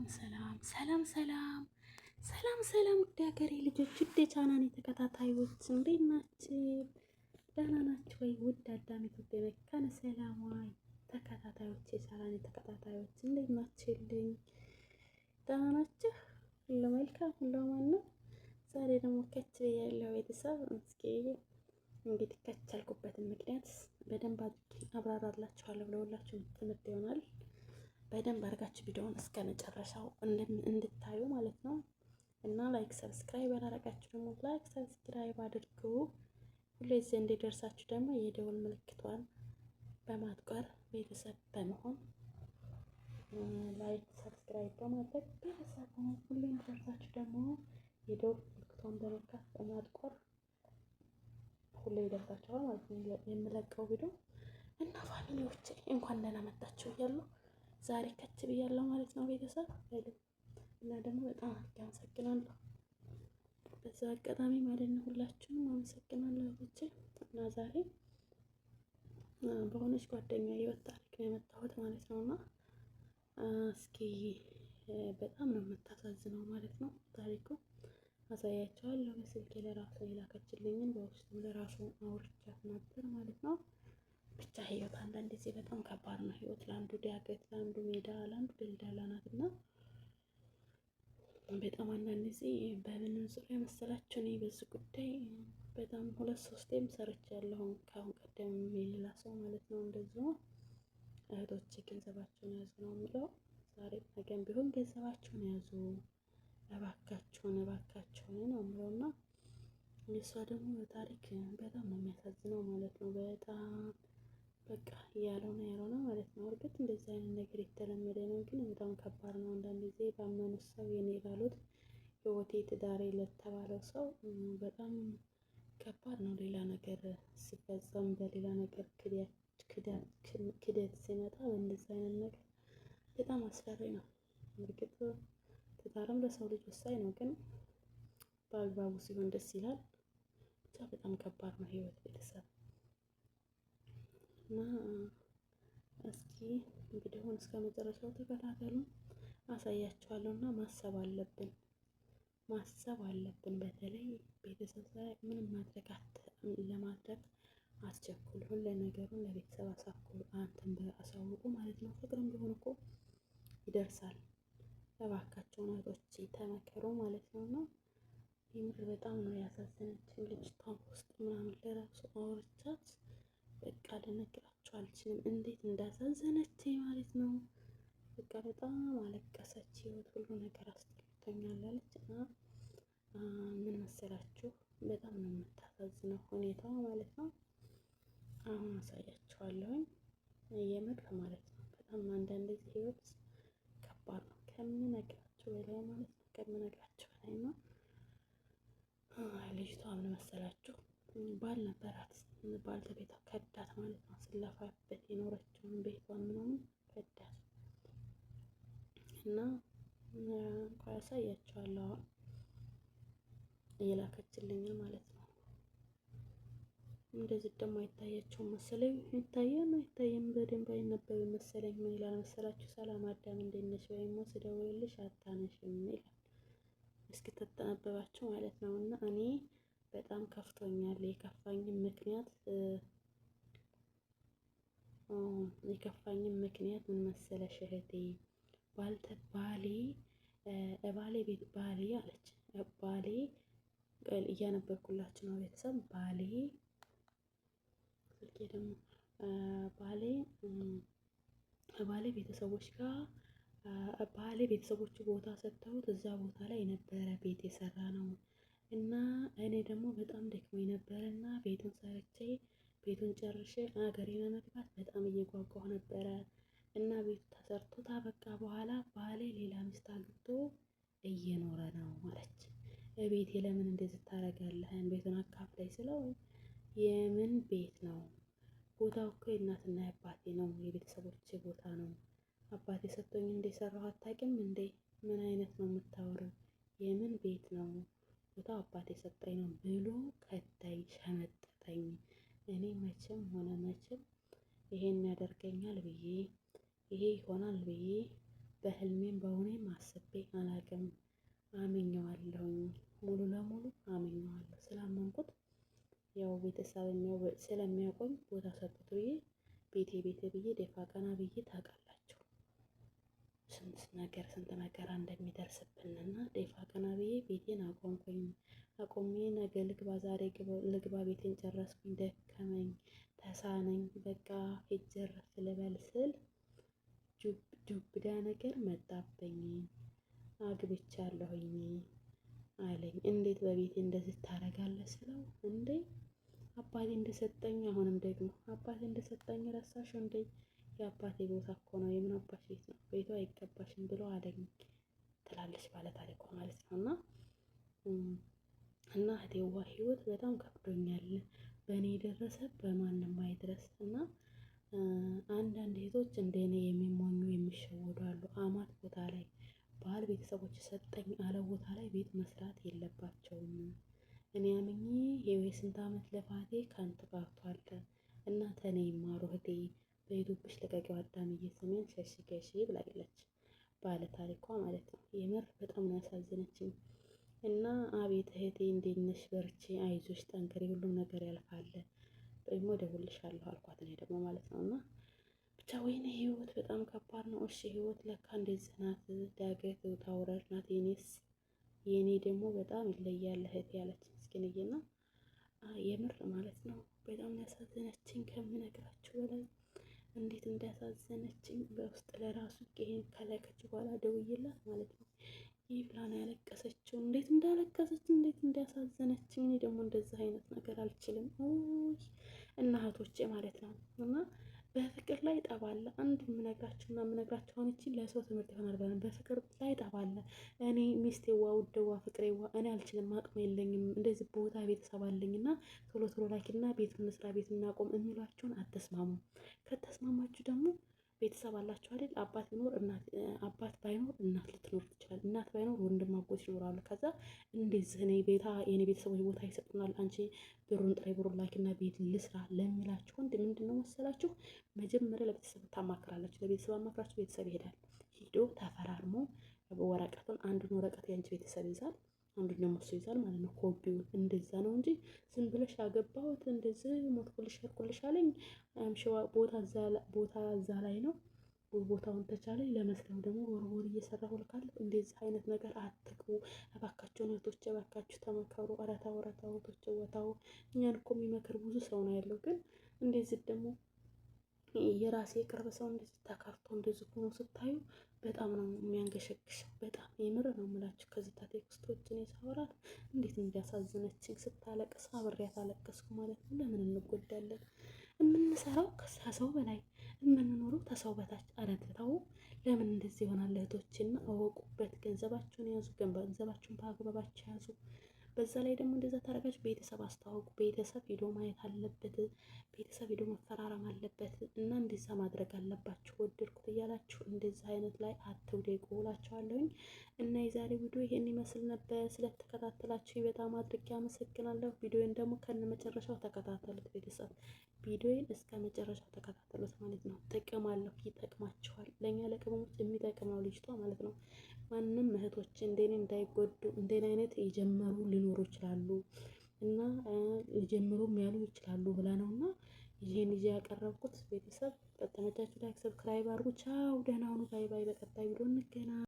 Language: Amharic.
ሰላም ሰላም ሰላም ሰላም ሰላም ሰላም፣ ውድ ሀገሬ ልጆች፣ ውድ የቻናሌ ተከታታዮች እንዴት ናችሁ? ደህና ናችሁ ወይ? ውድ አዳም ኢትዮጵያ መካነ ሰላም ተከታታዮች፣ የቻናሌ ተከታታዮች እንዴት ናችሁልኝ? ደህና ናችሁ? ሁሉ መልካም፣ ሁሉ አማን ነው። ዛሬ ደግሞ ከች ብያለሁ ቤተሰብ። እስኪ እንግዲህ ከች ያልኩበትን ምክንያት በደንብ አድርጌ አብራራላችኋለሁ። ለሁላችሁም ትምህርት ይሆናል። በደንብ አድርጋችሁ ቪዲዮውን እስከ መጨረሻው እንድታዩ ማለት ነው። እና like subscribe ያላረጋችሁ ደግሞ like subscribe አድርጉ። ሁሌ እዚህ እንዲደርሳችሁ ደግሞ የደወል ምልክቷን በማጥቆር ቤተሰብ በመሆን like subscribe በማድረግ ቤተሰብ ሆኖ ሁሌ እንዲደርሳችሁ ደግሞ የደወል ምልክቷን በመንካት በማጥቆር ሁሌ ይደርሳችኋል ማለት ነው የምለቀው ቪዲዮ። እና family ዎች እንኳን ደህና መጣችሁ እያለሁ ዛሬ ከች ብያለሁ ማለት ነው ቤተሰብ። እና ደግሞ በጣም አድርጌ አመሰግናለሁ በዛ አጋጣሚ ማለት ነው። ሁላችሁንም አመሰግናለሁ እህቶቼ። እና ዛሬ በሆነች ጓደኛ የህይወት ታሪክ ነው የመጣሁት ማለት ነው። እና እስኪ በጣም ነው የምታሳዝነው ማለት ነው ታሪኩ አሳያቸዋለሁ። በስልኬ ለራሱ የላከችልኝን በውስጥም ለራሱ አውርቻት ነበር ማለት ነው። ብቻ ህይወት አንዳንድ ጊዜ በጣም ከባድ ነው። ህይወት ለአንዱ ዳገት፣ ለአንዱ ሜዳ፣ ለአንዱ ደልዳላ ናት እና በጣም አንዳንድ ጊዜ በምንም ዙሪያ መሰላችሁ እኔ በዚህ ጉዳይ በጣም ሁለት ሶስቴም ሰርቻለሁ። ከአሁን ቀደም የሌላ ሰው ማለት ነው እንደዚሁ እህቶቼ ገንዘባቸውን ያዙ ነው የምለው። ዛሬ ነገም ቢሆን ገንዘባቸውን ያዙ እባካችሁን፣ እባካችሁን ነው የምለው እና የእሷ ደግሞ በታሪክ በጣም ነው የሚያሳዝነው ማለት ነው። በጣም በቃ ያልሆነ ያልሆነ ማለት ነው። እርግጥ እንደዚህ አይነት ነገር የተለመደ ነው፣ ግን በጣም ከባድ ነው። አንዳንድ ጊዜ ባመኑት ሰው የኔ ላሉት ህይወቴ ትዳሬ ለተባለው ሰው በጣም ከባድ ነው። ሌላ ነገር ሲፈጸም በሌላ ነገር ክደት ሲመጣ በእንደዚህ አይነት ነገር በጣም አስፈሪ ነው። እርግጥ ትዳርም ለሰው ልጅ ወሳኝ ነው፣ ግን በአግባቡ ሲሆን ደስ ይላል። ብቻ በጣም ከባድ ነው ህይወት ቤተሰብ። እና እስኪ እንግዲህ አሁን እስከ መጨረሻው ተከታተሉ፣ አሳያችኋለሁ። እና ማሰብ አለብን ማሰብ አለብን። በተለይ ቤተሰብ ላይ ምንም ማድረግ ለማድረግ አስቸኩል። ሁሉ ነገሩን ለቤተሰብ አሳኩሉ፣ አንተን አሳውቁ ማለት ነው። ፍቅርም ቢሆን እኮ ይደርሳል። እባካቸውን እህቶቼ ተመከሩ ማለት ነው። እና የምር በጣም ነው ያሳዘነችኝ ልጅቷ ውስጥ ምናምን ለራሱ አውርቻት በቃ ልነግራችሁ አልችልም፣ እንዴት እንዳሳዘነች ማለት ነው። በቃ በጣም አለቀሰች። ህይወት ሁሉ ነገር አስጠልቶኛል አለች። እና ምን መሰላችሁ በጣም ነው የምታሳዝነው ሁኔታዋ ማለት ነው። አሁን አሳያችኋለሁኝ የምር ማለት ነው። በጣም አንዳንድ ጊዜ ህይወት ከባድ ነው ከምነግራችሁ በላይ ማለት ነው። ከምነግራችሁ በላይ ነው። ልጅቷ ምን መሰላችሁ ባል ነበራት። ባልተቤቷ ከዳት ማለት ነው። ስለፋበት የኖረችውን ቤቷን ምናምን ከዳት እና እንኳ ያሳያቸዋለሁ አሁን እየላከችልኝ ማለት ነው። እንደዚህ ደግሞ አይታያቸውም መሰለኝ። ይታያል አይታይም፣ በደንብ አይነበብም መሰለኝ። ምን ይላል መሰላችሁ? ሰላም አዳም እንዴት ነሽ? ወይም ስደውልልሽ አታነሽም ይላል። እስኪ ተጠነበባችሁ ማለት ነው። እና እኔ በጣም ከፍቶኛል። የከፋኝም ምክንያት ምን መሰለሽ እህቴ ባሌ ባሌ ቤት ባሌ አለች ባሌ እያነበብኩላችሁ ነው ቤተሰብ። ባሌ ስልኬ ደግሞ ባሌ ባሌ ቤተሰቦች ጋር ባሌ ቤተሰቦቹ ቦታ ሰጥተውት እዛ ቦታ ላይ የነበረ ቤት የሰራ ነው እና እኔ ደግሞ በጣም ደክሞኝ ነበረ እና ቤቱን ሰርቼ ቤቱን ጨርሼ አገሬ ለመግባት በጣም እየጓጓሁ ነበረ። እና ቤቱ ተሰርቶ ታበቃ በኋላ ባሌ ሌላ ሚስት አግብቶ እየኖረ ነው አለች። ቤቴ ለምን እንደዚህ ታደርጋለህ? ቤቱን አካፍላይ ስለው የምን ቤት ነው? ቦታው እኮ የእናትና የአባቴ ነው፣ የቤተሰቦቼ ቦታ ነው። አባቴ ሰጥቶኝ እንደሰራሁ አታውቂም እንዴ? ምን አይነት ነው የምታወሪው? የምን ቤት ነው? ቦታው አባቴ ሰጠኝ ነው ብሎ ከዳኝ፣ ሸመጠጠኝ። እኔ መቼም ሆነ መቼም ይሄን ያደርገኛል ብዬ ይሄ ይሆናል ብዬ በህልሜም በእውኔም አስቤ አላቅም። አምኜዋለሁኝ ሙሉ ለሙሉ አምኜዋለሁ። ስላመንኩት ያው ቤተሰብ ስለሚያቆኝ ቦታ ሰጡት ብዬ ቤቴ ቤቴ ብዬ ደፋ ቀና ብዬ ታውቃላችሁ ስንት ነገር ስንት መከራ እንደሚደርስብን እና ደፋ ቀና ብዬ ቤቴን አቆምኩኝ። አቆሜ ነገ ልግባ ዛሬ ልግባ ቤቴን ጨረስኩኝ፣ ደከመኝ፣ ተሳነኝ፣ በቃ ሄጄ እረፍ ልበል ስል ዱብዳ ነገር መጣብኝ። አግብቻለሁኝ አለኝ። እንዴት በቤቴ እንደዚህ ታደርጋለህ ስለው እንዴ አባቴ እንደሰጠኝ አሁንም ደግሞ አባቴ እንደሰጠኝ ረሳሽ እንዴ? የአባቴ ቦታ እኮ ነው፣ የምን አባሽ ቤት ነው፣ ቤቱ አይገባሽም ብሎ አለኝ ትላለች ባለታሪኳ ማለት ነው። እና እህቴዋ ህይወት በጣም ከብዶኛል፣ በእኔ የደረሰ በማንም አይድረስ እና አንዳንድ እህቶች እንደኔ የሚሞኙ የሚሸወዱ አሉ። አማት ቦታ ላይ ባል ቤተሰቦች ሰጠኝ አለ ቦታ ላይ ቤት መስራት የለባቸውም። እኔ አምኜ የስንት ዓመት ልፋቴ ከንቱ ቀርቷል። እና ተኔ ይማሩ እህቴ በዩቱብሽ ልቀቂው አዳምዬ ስሜን ሸሽገሽ ብላለች ባለ ታሪኳ ማለት ነው። የምር በጣም ነው ያሳዘነችኝ። እና አቤት እህቴ እንዴት ነሽ? በርቺ፣ አይዞሽ፣ ጠንክሪ፣ ሁሉም ነገር ያልፋል። ደግሞ እደውልልሻለሁ አልኳት እኔ ደግሞ ማለት ነው። እና ብቻ ወይኔ ህይወት በጣም ከባድ ነው። እሺ ህይወት ለካ እንደዚህ ናት፣ ዳገት ውጣ ውረድ ናት። የኔስ የኔ ደግሞ በጣም ይለያል እህቴ ያለች ምስኪንዬና የምር ማለት ነው። በጣም ያሳዘነችኝ ከምነግራችሁ በላይ እንዴት እንዳሳዘነችኝ በውስጥ ለራሱ ይሄን ከላከች በኋላ ደውዬላት ማለት ነው ይህ ብላ ነው ያለቀሰችው። እንዴት እንዳለቀሰች እንዴት እንዳሳዘነችኝ። እኔ ደግሞ እንደዚህ አይነት ነገር አልችልም። እና እህቶቼ ማለት ነው እና በፍቅር ላይ ጠባለ አንድ የምነግራችሁና የምነግራችሁ አሁን እቺ ለሰው ትምህርት ይሆናል ብለን በፍቅር ላይ ጠባለ። እኔ ሚስቴዋ ውደዋ ፍቅሬዋ እኔ አልችልም፣ አቅም የለኝም፣ እንደዚህ ቦታ ቤተሰብ አለኝና ቶሎ ቶሎ ላኪና ቤት እንስራ ቤት እናቆም የሚሏቸውን አትስማሙ። ከተስማማችሁ ደግሞ ቤተሰብ አላችሁ አይደል? አባት ቢኖር እናት አባት ባይኖር እናት ልትኖር ትችላል። እናት ባይኖር ወንድም አጎት ይኖራሉ። ከዛ እንደዚህ እኔ ቤታ የኔ ቤተሰቦች ቦታ ይሰጡናል፣ አንቺ ብሩን ጥሬ ብሩን ላኪና ቤት ልስራ ለሚላችሁ ወንድ ምንድን ነው መሰላችሁ? መጀመሪያ ለቤተሰብ ታማክራላችሁ። ለቤተሰብ አማክራችሁ ቤተሰብ ይሄዳል። ሂዶ ተፈራርሞ ወረቀቱን አንዱን ወረቀት የአንቺ ቤተሰብ ይዛል፣ አንዱን ደግሞ እሱ ይዛል ማለት ነው። ኮፒውን እንደዛ ነው እንጂ ዝም ብለሽ አገባሁት እንደዚህ ሞትኩልሽ አልኩልሽ አለኝ አምሽዋ ቦታ እዛ ላይ ነው ቦታውን ተቻለ ለመስሪያው ደግሞ ወርወር እየሰራሁ ልካለሁ። እንደዚህ አይነት ነገር አትግቡ እባካችሁ እህቶች፣ እባካችሁ ተመከሩ። ኧረ ተው ኧረ ተው እህቶች ወታው እኛን እኮ የሚመክር ብዙ ሰው ነው ያለው። ግን እንደዚህ ደግሞ የራሴ የቅርብ ሰው እንደዚህ ተካርቶ እንደዚህ ሆኖ ስታዩ በጣም ነው የሚያንገሸግሸው። በጣም የምር ነው የምላችሁ። ከዚህ text ኦችን የሳወራት እንዴት እንዲያሳዝነችኝ ስታለቅስ አብሬያት አለቀስኩ ማለት ነው። ለምን እንጎዳለን? የምንሰራው ከሰው በላይ የምንኖረው ከሰው በታች። ኧረ ተው፣ ለምን እንደዚህ ይሆናል? እህቶችና እወቁበት። ገንዘባችሁን ያዙ፣ ገንዘባችሁን በአግባባችሁ ያዙ። በዛ ላይ ደግሞ እንደዛ ታደርጋችሁ ቤተሰብ አስተዋውቁ። ቤተሰብ ሄዶ ማየት አለበት። ቤተሰብ ሄዶ መፈራረም አለበት እና እንደዛ ማድረግ አለባችሁ። ወደድኩት እያላችሁ እንደዚህ አይነት ላይ አትውደቁ እላችኋለሁኝ። እና የዛሬ ቪዲዮ ይሄን ይመስል ነበር። ስለተከታተላችሁ በጣም አድርጌ አመሰግናለሁ። ቪዲዮን ደግሞ ከነ መጨረሻው ተከታተሉት ቤተሰብ፣ ቪዲዮን እስከ መጨረሻው ተከታተሉት ማለት ነው። ጥቅም አለው፣ ይጠቅማችኋል። ለእኛ ለቅመሞች የሚጠቅመው ልጅቷ ማለት ነው። ማንም እህቶች እንደኔ እንዳይጎዱ እንደኔ አይነት የጀመሩ ሊኖሩ ይችላሉ እና ሊጀምሩም ያሉ ይችላሉ ብላ ነው እና ይሄን ይዤ ያቀረብኩት ቤተሰብ ከተመቻችሁ like፣ subscribe አድርጉ። ቻው፣ ደህና ሁኑ። bye bye። በቀጣይ ቪዲዮ እንገናኝ።